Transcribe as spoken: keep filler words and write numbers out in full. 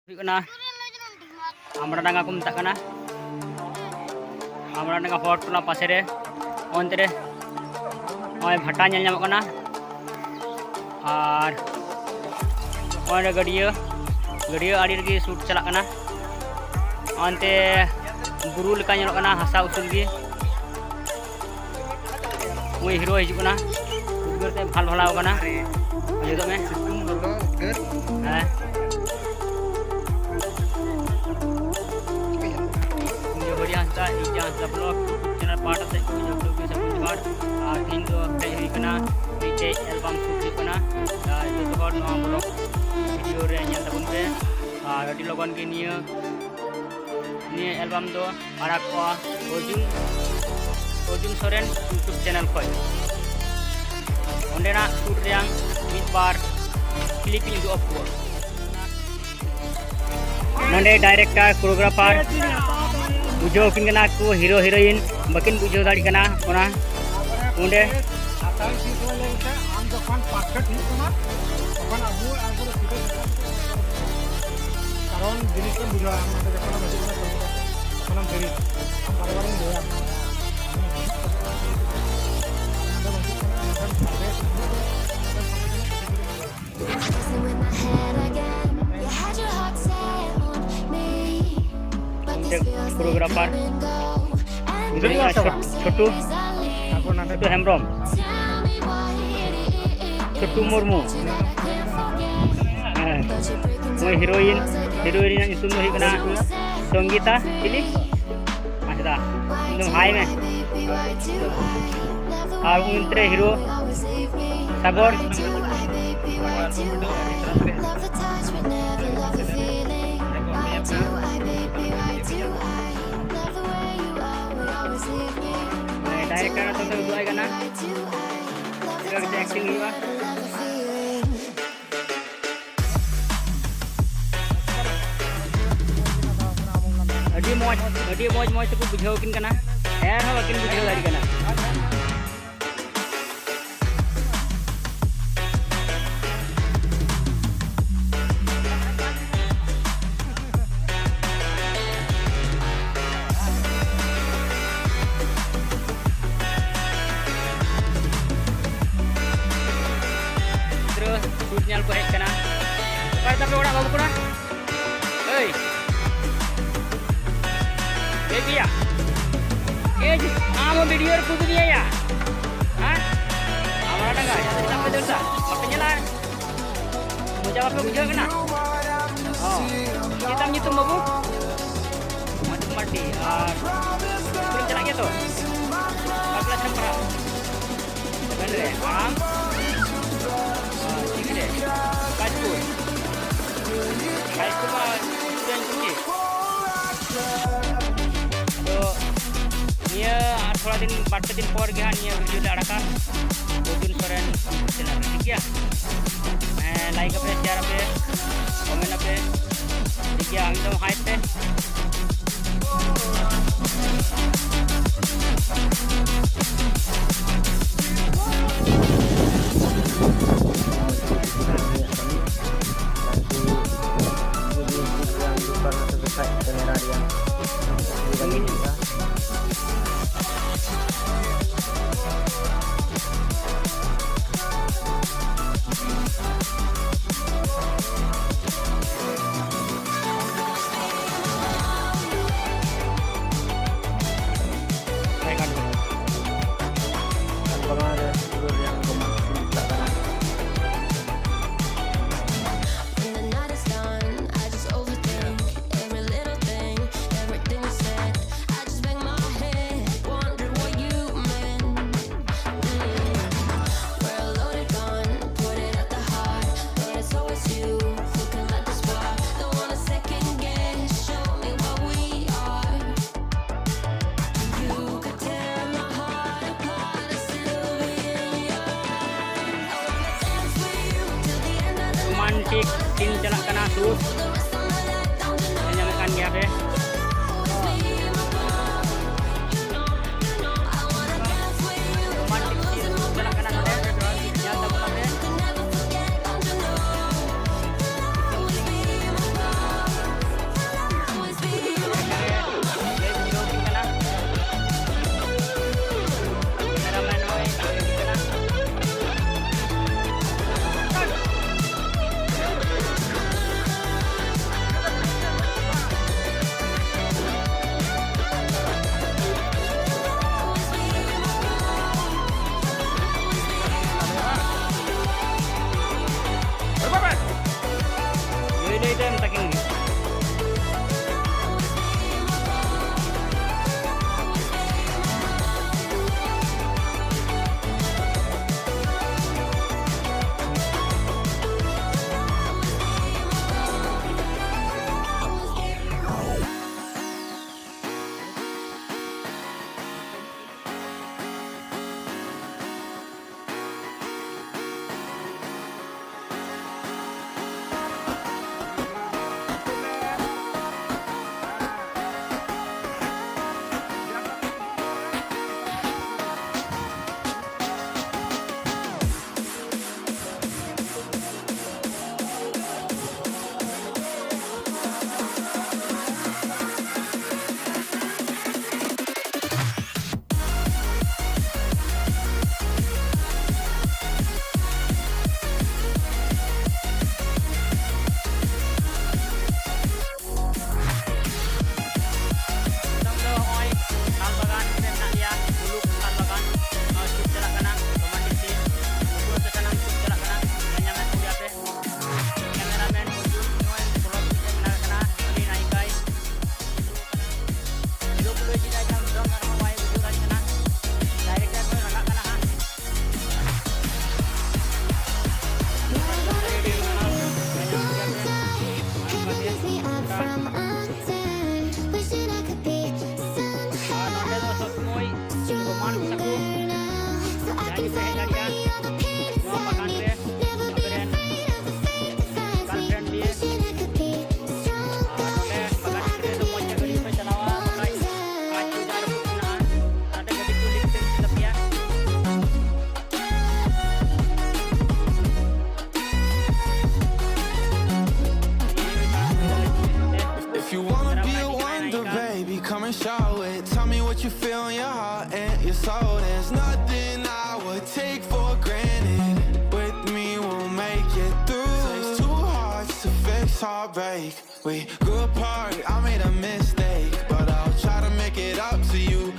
ᱦᱩᱭᱩᱜ ᱠᱟᱱᱟ ᱟᱢᱲᱟ ᱰᱟᱸᱜᱟ ᱠᱚ ᱢᱮᱛᱟᱜ ᱠᱟᱱᱟ᱾ ᱟᱢᱲᱟ ᱰᱟᱸᱜᱟ ᱦᱚᱲ ᱴᱚᱞᱟ ᱯᱟᱥᱮ ᱨᱮ, ᱚᱱᱛᱮ ᱨᱮ ᱱᱚᱜᱼᱚᱭ ᱵᱷᱟᱴᱟ ᱧᱮᱞ ᱧᱟᱢᱚᱜ ᱠᱟᱱᱟ᱾ ᱟᱨ ᱚᱸᱰᱮ ᱜᱟᱹᱰᱭᱟᱹ, ᱜᱟᱹᱰᱭᱟᱹ ᱟᱲᱮ ᱨᱮᱜᱮ ᱥᱩᱴ ᱪᱟᱞᱟᱜ ᱠᱟᱱᱟ᱾ ᱚᱱᱛᱮ ᱵᱩᱨᱩ ᱞᱮᱠᱟ ᱧᱮᱞᱚᱜ ᱠᱟᱱᱟ, ᱦᱟᱥᱟ ᱩᱥᱩᱞ ᱜᱮ᱾ ᱩᱱᱤ ᱦᱤᱨᱳ ᱦᱤᱡᱩᱜ ᱠᱟᱱᱟ, ᱩᱫᱽᱜᱟᱹᱨ ᱛᱮ ᱵᱷᱟᱞ ᱵᱷᱟᱞᱟᱣ ᱠᱟᱱᱟ᱾ ᱚᱡᱚᱜᱚᱜ ᱢᱮ᱾ ᱥᱤᱛᱩᱝ, ᱞᱚᱞᱚ, ᱩᱫᱽᱜᱟᱹᱨ᱾ ᱦᱮᱸ᱾ ᱤᱧ ᱫᱚ ᱦᱚᱨᱤ ᱦᱟᱸᱥᱫᱟ, ᱤᱧ ᱡᱟᱦᱟᱸ ᱦᱟᱸᱥᱫᱟ ᱵᱞᱚᱜ YouTube ᱪᱮᱱᱮᱞ ᱯᱟᱦᱴᱟ ᱥᱮᱫ ᱠᱷᱚᱱ ᱡᱚᱛᱚ ᱜᱮ ᱥᱟᱹᱜᱩᱱ ᱡᱚᱦᱟᱨ᱾ ᱟᱨ ᱛᱮᱦᱮᱧ ᱫᱚ ᱦᱮᱡ ᱦᱩᱭ ᱠᱟᱱᱟ ᱢᱤᱫᱴᱮᱡ ᱮᱞᱵᱟᱢ ᱥᱩᱴ ᱦᱩᱭᱩᱜ ᱠᱟᱱᱟ᱾ ᱟᱨ ᱡᱚᱛᱚ ᱦᱚᱲ ᱱᱚᱣᱟ ᱵᱞᱚᱜ ᱵᱷᱤᱰᱤᱭᱳ ᱨᱮ ᱧᱮᱞ ᱛᱟᱵᱚᱱ ᱯᱮ᱾ ᱟᱨ ᱟᱹᱰᱤ ᱞᱚᱜᱚᱱ ᱜᱮ ᱱᱤᱭᱟᱹ, ᱱᱤᱭᱟᱹ ᱮᱞᱵᱟᱢ ᱫᱚ ᱟᱲᱟᱜᱚᱜᱼᱟ ᱚᱨᱡᱩᱱ, ᱚᱨᱡᱩᱱ ᱥᱚᱨᱮᱱ YouTube ᱪᱮᱱᱮᱞ ᱠᱷᱚᱱ᱾ ᱚᱸᱰᱮᱱᱟᱜ ᱥᱩᱴ ᱨᱮᱭᱟᱝ ᱢᱤᱫ ᱵᱟᱨ ᱠᱞᱤᱯ ᱤᱧ ᱩᱫᱩᱜ ᱟᱠᱚᱣᱟ᱾ ᱱᱚᱰᱮ ᱰᱟᱭᱨᱮᱠᱴᱟᱨ, ᱠᱳᱨᱤᱭᱳᱜᱨᱟᱯᱷᱟᱨ ᱵᱩᱡᱷᱟᱹᱣ ᱟᱹᱠᱤᱱ ᱠᱟᱱᱟ ᱠᱚ, ᱦᱤᱨᱳ ᱦᱤᱨᱳᱭᱤᱱ ᱵᱟᱹᱠᱤᱱ ᱵᱩᱡᱷᱟᱹᱣ ᱫᱟᱲᱮᱭᱟᱜ ᱠᱟᱱᱟ᱾ ᱚᱱᱟ ᱚᱸᱰᱮ ᱟᱥᱟᱭ ᱥᱤᱥ ᱞᱟᱹᱭ ᱞᱮᱠᱟ ᱟᱢ ᱡᱚᱠᱷᱚᱱ ᱯᱟᱨᱯᱷᱮᱠᱴ ᱦᱩᱭᱩᱜ ᱛᱟᱢᱟ, ᱛᱚᱠᱷᱚᱱ ᱟᱵᱚ ᱟᱨ ᱵᱚᱱ ᱥᱤᱫᱷᱟᱹ ᱡᱚᱠᱷᱚᱱ ᱠᱟᱨᱚᱱ ᱡᱤᱱᱤᱥ ᱮᱢ ᱵᱩᱡᱷᱟᱹᱣᱟ, ᱟᱢ ᱱᱚᱰᱮ ᱡᱚᱠᱷᱚᱱᱮᱢ ᱦᱤᱡᱩᱜ ᱠᱟᱱᱟ, ᱠᱟᱹᱢᱤ ᱠᱟᱛᱮ, ᱛᱚᱠᱷᱚᱱᱮᱢ ᱫᱮᱨᱤ, ᱟᱢ ᱵᱟᱨ ᱵᱟᱨᱤᱧ ᱞᱟᱹᱭᱟ᱾ ᱠᱳᱨᱤᱭᱳᱜᱨᱟᱯᱷᱟᱨ ᱪᱷᱳᱴᱩ, ᱪᱷᱳᱴᱩ ᱦᱮᱢᱵᱨᱚᱢ, ᱪᱷᱳᱴᱩ ᱢᱩᱨᱢᱩ᱾ ᱦᱮᱸ, ᱱᱩᱭ ᱦᱤᱨᱳᱭᱤᱱ, ᱦᱤᱨᱳᱭᱤᱱ ᱨᱮᱱᱟᱜ ᱧᱩᱛᱩᱢ ᱫᱚ ᱦᱩᱭᱩᱜ ᱠᱟᱱᱟ ᱥᱚᱝᱜᱤᱛᱟ ᱪᱤᱞᱤ? ᱦᱟᱸᱥᱫᱟ, ᱮᱠᱫᱚᱢ ᱦᱟᱭ ᱢᱮ᱾ ᱟᱨ ᱩᱱᱤ ᱛᱨᱮ ᱦᱤᱨᱳ ᱥᱟᱜᱚᱨ᱾ ᱰᱟᱭᱨᱮᱠᱴᱟᱨ ᱟᱛᱳ ᱛᱮ ᱩᱫᱩᱜ ᱟᱭ ᱠᱟᱱᱟ ᱪᱮᱫ ᱞᱮᱠᱟ ᱠᱟᱛᱮ ᱮᱠᱴᱤᱝ ᱦᱩᱭᱩᱜᱼᱟ᱾ ᱟᱹᱰᱤ ᱢᱚᱡᱽ, ᱟᱹᱰᱤ ᱢᱚᱡᱽ, ᱢᱚᱡᱽ ᱛᱮᱠᱚ ᱵᱩᱡᱷᱟᱹᱣ ᱠᱤᱱ ᱠᱟᱱᱟ᱾ ᱮᱱ ᱦᱚᱸ ᱵᱟᱹᱠᱤᱱ ᱵᱩᱡᱷᱟᱹᱣ ᱫᱟᱲᱮᱭᱟᱜ ᱠᱟᱱᱟ᱾ ᱮᱭ, ᱟᱢ ᱦᱚᱸ ᱵᱷᱤᱰᱤᱭᱳ ᱨᱮ ᱠᱚ ᱩᱫᱩᱜ ᱢᱮᱭᱟ ᱭᱟ? ᱦᱮᱸ? ᱟᱢᱲᱟ ᱰᱟᱸᱜᱟ, ᱡᱟᱦᱟᱸ ᱥᱮᱫ ᱪᱮᱫᱟᱜ ᱯᱮ ᱫᱟᱹᱲ ᱫᱟ? ᱵᱟᱯᱮ ᱧᱮᱞᱟ? ᱢᱚᱡᱟ ᱵᱟᱯᱮ ᱵᱩᱡᱷᱟᱹᱣ ᱠᱟᱱᱟ? ᱦᱚᱸ᱾ ᱪᱮᱫ ᱛᱟᱢ ᱧᱩᱛᱩᱢ, ᱵᱟᱹᱵᱩ? ᱢᱚᱡᱩ ᱢᱟᱨᱰᱤ᱾ ᱟᱨ ᱥᱠᱩᱞᱮᱢ ᱪᱟᱞᱟᱜ ᱜᱮᱭᱟ ᱛᱚ? ᱚᱠᱟ ᱠᱞᱟᱥ ᱨᱮᱢ ᱯᱟᱲᱦᱟᱜᱼᱟ? ᱥᱮᱵᱷᱮᱱ ᱨᱮ᱾ ᱟᱢ? ᱟᱨ ᱥᱤᱠᱥ ᱨᱮ᱾ ᱚᱠᱟ ᱥᱠᱩᱞ? ᱦᱟᱭ ᱥᱠᱩᱞ ᱢᱟ ᱥᱤᱠᱥ ᱨᱮ ᱧᱩᱛᱩᱢ ᱜᱮ᱾ ᱟᱫᱚ ᱱᱤᱭᱟᱹ ᱟᱨ ᱛᱷᱚᱲᱟ ᱫᱤᱱ, ᱵᱟᱨ ᱯᱮ ᱫᱤᱱ ᱯᱚᱨ ᱜᱮ ᱦᱟᱸᱜ ᱱᱤᱭᱟᱹ ᱵᱷᱤᱰᱤᱭᱳ ᱞᱮ ᱟᱲᱟᱜᱟ ᱚᱨᱡᱩᱱ ᱥᱚᱨᱮᱱ ᱪᱮᱱᱮᱞ ᱨᱮ, ᱴᱷᱤᱠ ᱜᱮᱭᱟ? ᱦᱮᱸ, ᱞᱟᱭᱤᱠ ᱟᱯᱮ, ᱥᱮᱭᱟᱨ ᱟᱯᱮ, ᱠᱚᱢᱮᱱᱴ ᱟᱯᱮ, ᱴᱷᱤᱠ ᱜᱮᱭᱟ? ᱮᱠᱫᱚᱢ ᱦᱟᱭ ᱯᱮ᱾ ᱠᱮᱢᱮᱨᱟ ᱨᱮᱭᱟᱜ ᱚᱥᱩᱵᱤᱫᱷᱟ ᱧᱮᱞᱚᱜᱼᱟ᱾ ᱵᱟᱜᱟᱱ ᱨᱮ ᱯᱩᱨᱟᱹ ᱨᱮᱭᱟᱲ ᱠᱚ ᱢᱟᱜ ᱥᱤᱧ ᱪᱟᱞᱟᱜ ᱠᱟᱱᱟ᱾ When the night is done, I just overthink every little thing, everything you said. I just bang my head, wonder what you meant. Mm. We're a loaded gun, put it at the heart, but it's always you who can light the spark. Don't wanna second guess, show me what we are. You could tear my heart apart, I'll still be in your arms. I wanna dance with you till the end of the night. Romantic scene ᱪᱟᱞᱟᱜ ᱠᱟᱱᱟ, shoot. ᱧᱮᱞ ᱧᱟᱢᱮᱫ ᱠᱟᱱ ᱜᱮᱭᱟ ᱯᱮ᱾ Romantic scene ᱪᱟᱞᱟᱜ ᱠᱟᱱᱟ ᱱᱚᱰᱮ, ᱧᱮᱞ ᱛᱟᱵᱚᱱ ᱯᱮ᱾ Come and show it. Tell me what you feel in your heart and your soul. There's nothing I would take for granted. With me, we'll make it through. It's two hearts to fix heartbreak. We grew apart, I made a mistake, but I'll try to make it up to you.